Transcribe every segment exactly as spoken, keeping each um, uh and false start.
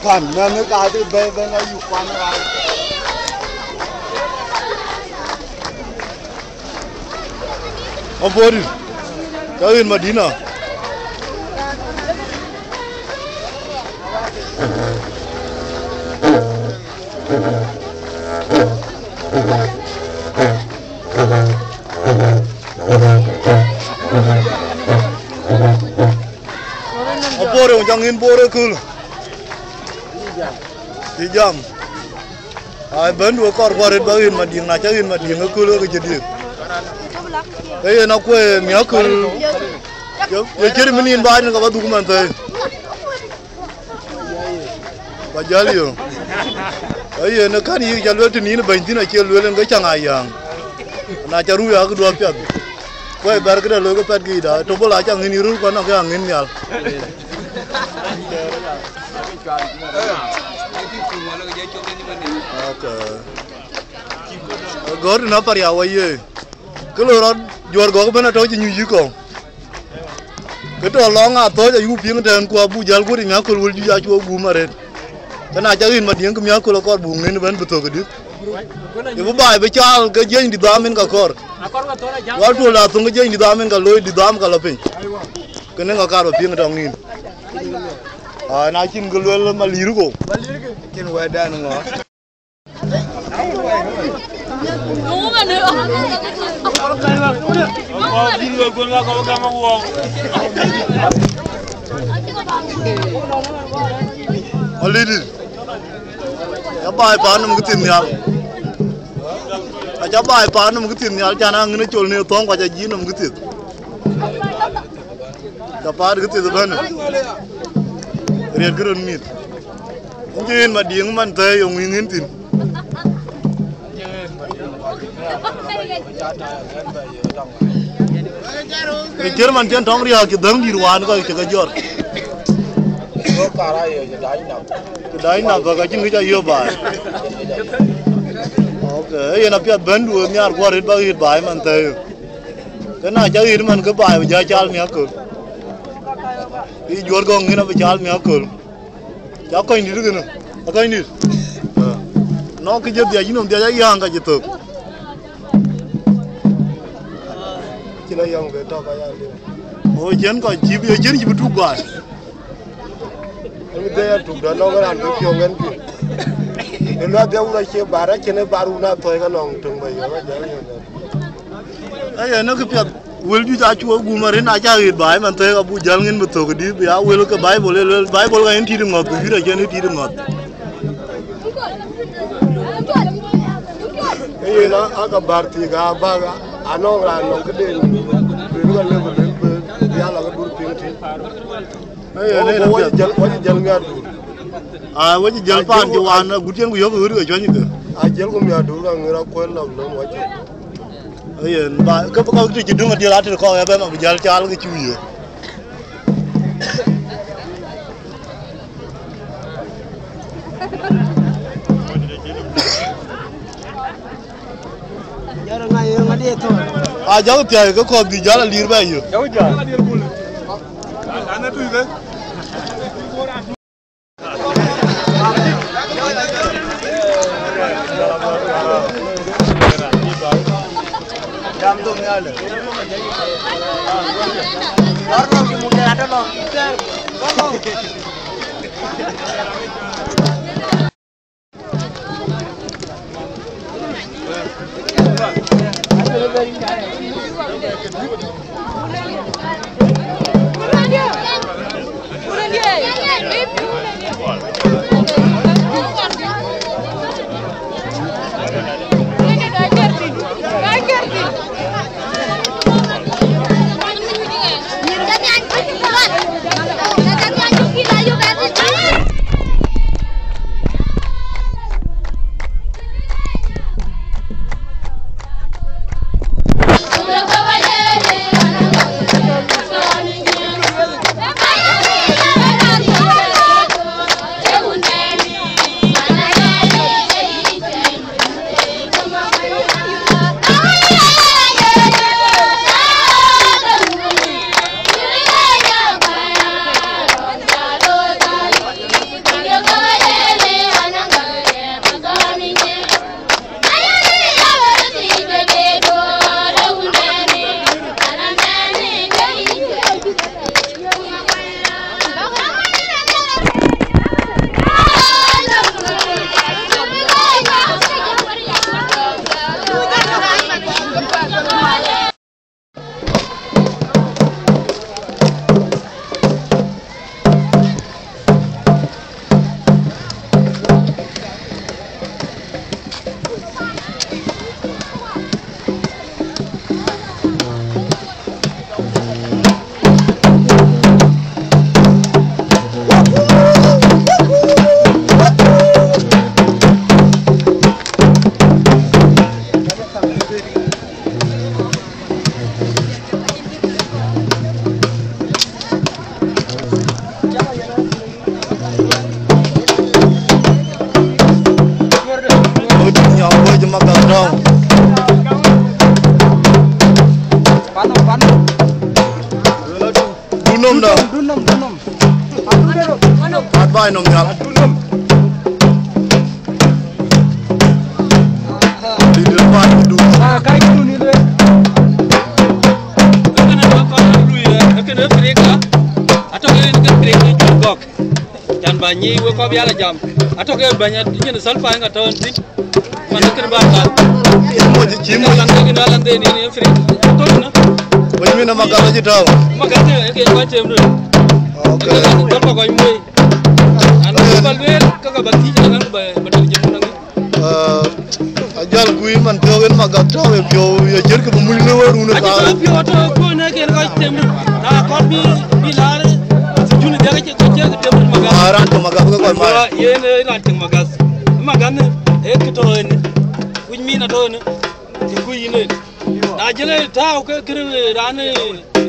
Kan, mɛnh ë ka cï bɛ̈i bɛ̈n ayuk kuan rac. Abori, ca ɣin Madina. Abori, wun ca ŋin Bor ë köl. Cï jam. Ai, bɛ̈ndu ë kɔɔr kuɔ arëët bä ɣin Madiŋ, na ca ɣin Madiŋ ë köl ke cï diëk. Ke yen akuëë miäk köl. Ye, ye cït mïnïn baai, ka bä dhuk man thëëi. Ba jäl yö. Ee yen ë kän yïk ca luel tënïn bɛ̈ny thïn acie luel en ke cäŋ aa yääŋ. Na ca ruu ya këdu apiath. Kuɛ̈i bɛ̈r këde looi ke pɛ̈t ke yïda, tök bï la ca ŋïn yï röl kuan nɔŋ ke aŋïn nhial. Okay. Gɔ̈ɔ̈r tënë aparia wä ye. Kë loi rɔt juɔ̈r gɔ̈k ëbɛ̈n atɔ̈ cï nyuc yï kɔ̈u. Kë tɔ̈ lɔŋ athɔ̈c ayuk piŋ tɛ̈ɛ̈n, ku abuk jäl guöt ë miäk köl wël juëc acuɔ guum arëët. Ke na ca ɣin Madiŋ ke miäk köl akɔɔr buk ŋën ëbɛ̈n bï thök ëdï. Ë bï baai bï caal ke jiëc dït dham en ka kɔɔr. Wal tuɔl la thöŋ ke jiëc dït dham en ka looi dït dham ka lɔ piny. Kënë ŋa kaar bä piŋ tɔŋ nïn. Aa, na cïn kë luel malïr ko. Cïn wɛ̈tdan ŋɔ. Malïr dït. Ya baai paan nɔm kë thith nhial. Aca baai paan nɔm kë thith nhial, can aŋïn ë col në thɔ̈ŋ, ku aca jiin nɔm kë thith. Ka paat kë thith ëbɛ̈n. Riɛt kë röt mïth. Ŋic yen Madiŋ man thɛɛi yöŋ ŋïn thïn. Ë cier man cïn tɔŋ riääk cï dhäŋ dït wään kɔc cï ke jɔt. Ku dac na bäk acïn kë ca yök baai. Okay, yen apiɛth bɛ̈ndu ë nhiaar guɔ arëët bä ɣet baai man thɛɛi. Ke na ca ɣet man ke baai bï jɔ cal miäk köl. Ke juɔ̈r gɔ̈k ŋïn abï cal miäk köl. Ca kɔ̈nydït kënë. Akɔ̈nydït. Nɔŋ kë jɔ dhiac yïnɔm dhiac ayääŋ ka cï thök. Cïn ayɔŋ ke tɔ̈ ka ya liu. O cïn kɔc cï bï, cïn cï bï tuk baai. Ëmï dhëëc atuk dɔ̈ nɔ̈k raan bï piɔ̈u ɣɛn bï. Ë luath dhia wun acie bar, acïn ë bar wun athɔ̈i ke nɔŋ töŋ bä yɔ̈ɔ̈k ajäl yɔ̈ɔ̈k. Ee yen ë këpiɛth, wël juëc acuɔ guum arëët, na ca ɣet baai man thëëk abuk jäl ŋïn bï thök dï, bï aa wël ke Baibol ë luel, Baibol ka yen tït ŋɔ̈th, bï wït acïn ë tït ŋɔ̈th. Ee yen aa, aa ka bär thiik aa bäk, anɔŋ raan nɔŋ këden, bï ruk alëu bï luel bï, bï aa lɔ ke dur piŋ tït. Ee yen, ee yen apiɛth. Wacï jäl, wacï jäl miäkduur. Aa, wacï jäl paan cï wan agut cïn ku yök ɣöt ke cuany ke. A jäl ku miäkduur ka ŋïr akuël lɔk löm wacï. Ee yen, ba, ke, ke, ke cï döŋ adiɛl ater kɔ̈k ëbɛ̈n abï jäl cal ke cï wiëë. A jɔk thiäi ke kɔ̈th bï jäl alir bɛ yök. Dundɔ. Dundɔ, dundɔ. Adun dundɔ. Adun dundɔ. Adun dundɔ. Ah, kai dun ni le. Ekene ba kɔn lui, ekene Afrika. Atɔ ke ni ke Afrika jur gɔk. Can ba nyi we kɔb yala jam. Atɔ ke banya nyin salpa nga tɔ tin. Mana kene ba ta. Mo ji mo. Lan de ni, lan de ni, ni Afrika. Tɔ na. Wek min Magas cï tääu. Magas e ke kɔc tem röt. Okay. Tɔ kɔc moi. An ba luel ka ka ba ti na ba ba dal jam na. Eh, ajal kuï man thiɔ̈k en Magas tääu e piɔ̈u ye jër ke ba muny le we run ka. Aci piɔ̈u tɔ ko ne ke kɔc tem röt. Na kɔn bi bi lar. Jun de ke ke tem röt Magas. Ah, ran ke Magas ke kɔc mai. Yen ran ke Magas. Magas ne e ke tɔ en. Kuc min atɔ en. Ke kuc yin en. Na jël tääu ke kër raan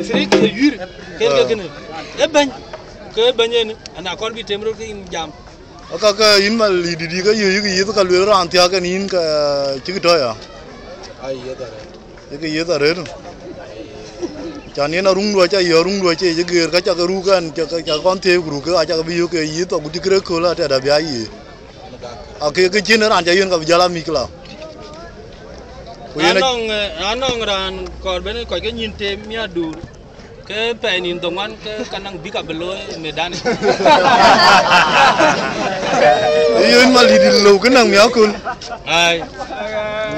Afrika ye yuir, ken ke kënë. E bɛ̈ny, ke bɛ̈ny en, ana kɔn bi tem röt ke yïn jam. Aka ke yïn mal yï dït yï ke yï, yï ke yith ka luel raan thiak ken yïn ke cïk tɔ ya. Ai, yeth arëët. Yï ke yith arëët. Can yen aruŋ duɔ ca yï aruŋ duɔ cï yï geer ka ca ke ruk ɛn, ca ke, ca ke kɔn thiëëc ku ruk ke, aca ke bï yök ke yith agut cï kërë kööl atɛ̈t abï a yï. Ake ke cïn raan ca yen ka bï jäl amïc la. Ku yen anɔŋ, eh, anɔŋ raan kɔɔr ben kɔc ke nyin tem miäk dur. Ke pɛɛi nïn dhoŋuan ke ka naŋ bï ka bï looi medan. Yen mal dït lëu ke näk miäk köl. Ai.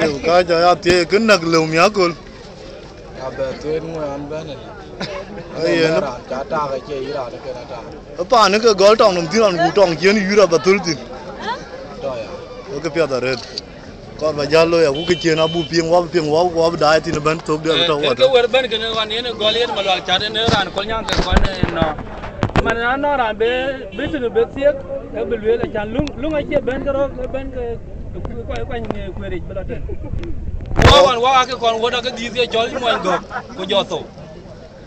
Lëu ka ca ya thiëëc ke näk lëu miäk köl. Abɛ thuet ŋuan bɛ̈n ëlä. Ayen. Raan ca tak acie yï raan ëken atak. Ë paan ë ke gɔl tɔŋ nɔm thïn raan ku tɔŋ cien yïr abä thöl thïn. Tɔ ya. Ë ke piath arëët. Kɔn ba jäl looi aku ke cien abuk piŋ wap piŋ wap wap daai thïn ëbɛ̈n thok diɛl tɔ wä. Ke wër bɛ̈n kënë wan yen gɔl yen malual cat ënë raan kɔl nyaŋ ke kɔn ënɔ. Man anɔŋ raan be be thïn be thiek ke bï lueel acan luŋ luŋ acie bɛ̈n ke rɔ̈k bɛ̈n ke. Kuany kueric bï lɔ tën. Wɔ wan wɔ akë kɔn wɔ dɔ ke dhiith ye cɔl muɔny gɔ̈k ku jɔ thou.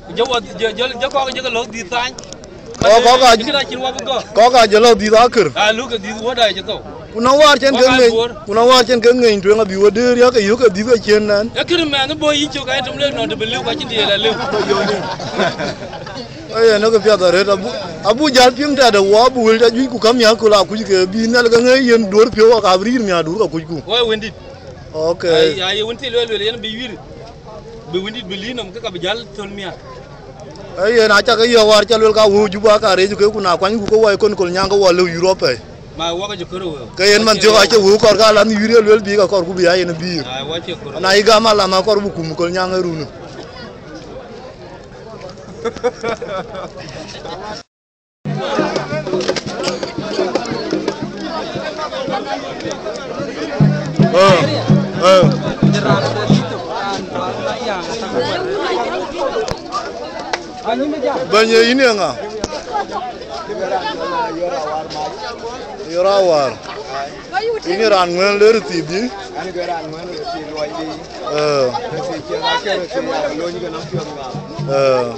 Ku jɔ wɔ jɔ jɔ jɔ kɔk jɔ ke lɔ dhiith thany. Kɔk kɔk a jɔ lɔ dhiith akër. A luk ke dhiith wɔ da jɔ thou. Ku na war cɛn ke ŋeny ku na war cɛn ke ŋeny tueŋ abï wɔ dëër ya ke yök ke dhiith ke cien nɛn. E kër mɛn bɔ yic cök ai tum lek nɔn të bï liu ka cïn të ye la liu. Ee, yen ë ke piath arëët, abu, abu jäl piŋ tɛ̈dë wɔ, abu wël ca juëc ku käm miäk ku la kuc ke bï nhial ke ŋëë yen duöör piɔ̈u aka bï rïïr miäk duur ka kucku. Wɔ wëndït. Ok. Ai, ai, wën thil luel luel yen bï yuir. Bï wëndït bï lïï nɔm ke ka bï jäl thöl miäk. Ee, yen acä ke yɔ̈ɔ̈k wäär ca luel ka wëu jup aka rëëc ke ku na kuanyku ke wɔ ye kön kol nyaŋ ke wɔ lëu yurop pɛ̈i. Ma wɔ ke cï kör wëu. Ke yen man thiɔ̈k acï wëu kɔr ka lan yuir ye luel bï ka kɔr ku bï ya yen bïïr. Ai, wɔ cï kör. Na yï gam alama kɔr bï kum kol nyaŋ ë run. Bɛ̈ny, ee yïn ye ŋa? Yɔr awar. Yïn ye raan ŋuɛ̈ɛ̈n le rëthii bï? Ee. Ee.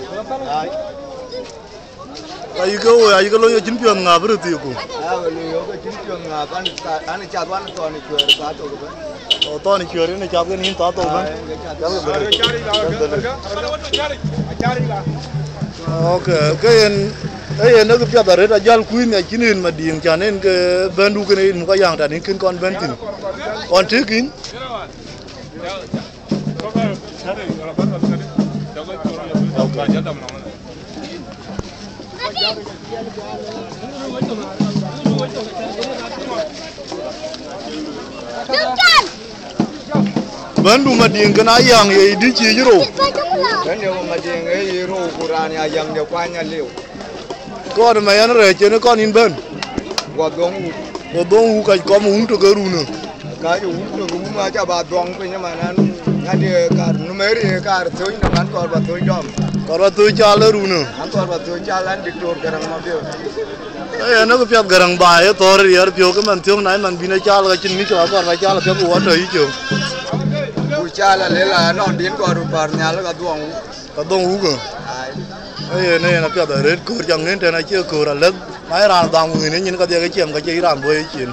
Ayï ke woi, ayï ke lony acïn piɔ̈ɔ̈th ŋa bï rëthii ku? Aa, we lui, we cïn piɔ̈ɔ̈th ŋa, an, an, cath wan thɔn cuɛɛr thaa thok ëbɛ̈n. O thɔn cuɛɛr yen cath ke nïn thaa thok ëbɛ̈n. Aa, yen ke cath. Cath ke bɛ̈n. Ok, ke yen, ee yen ë kë piath arëët ajäl kuïn acïn yen Madiŋ can en ke bɛ̈ndu kënë yen muk ayaŋ tan en kën kɔn bɛ̈n thïn. Kɔn tëëk yïn? Bɛ̈ndu Madiŋ kën ayaŋ ye dï cïï rou. Bɛ̈ndu Madiŋ ee ye rou ku raan ya yäŋ de kuany aliu. Kɔn ë ma yɛn rɛ̈ɛ̈c cïn ë kɔn yïn bɛ̈n. Guɔ dhuɔŋ wuk. Guɔ dhuɔŋ wuk ka kɔm wun tök ë runë. Ka ye wun tök wun aca ba dhuɔŋ piny ëman an, ŋadï kar numeri kar thöc nɔm an kɔr ba thöc dɔm. Kɔr ba thöc cal ë runë. An kɔr ba thöc cal an Diktor Garaŋ Mabior. Ee yen ë kë piath Garaŋ ba ye thɔ̈r riɛɛr piɔ̈u ke man thiɔ̈k na man bïn ë cal ka cïn ŋic ka kɔr ba cal apiɛth ku wɔ tɔ yï cök. Ku cal alel anɔŋ din kɔr par nhial ka dhuɔŋ wuk. Ka dhoŋ wukë. Ai. Ee yen, ee yen apiath arëët köör ca ŋën tɛ̈n acie köör alɛ̈th. Na ye raan dham wëën ë nyin ka dhiɛk ë ciɛm ka cie yï raan bɔ̈ ë cin.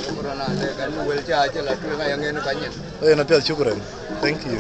Shukran alek, an wël ca acï la tueŋ aya ŋën ka nyin. Ee yen apiath, shukran. Thank you.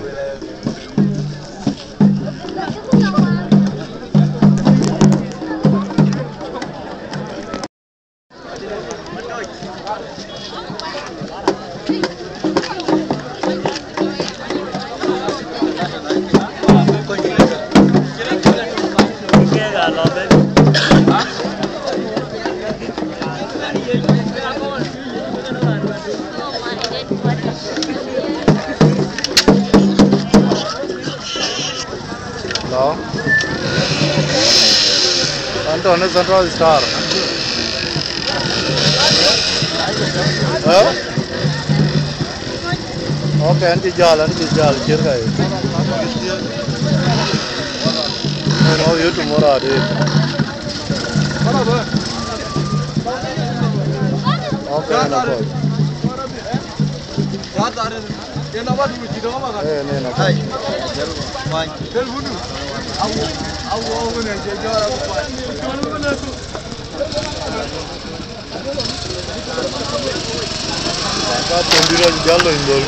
Tɔ̈ në Central Star. Eh? Okay, an cï jäl, an cï jäl, ciɛ̈t ka ye. Ënɔɔk yï tomorrow adï. Okay, an akɔ̈ɔ̈c. Eh, nina. Ka tɔ̈ dït rɔt jäl lony dhöl.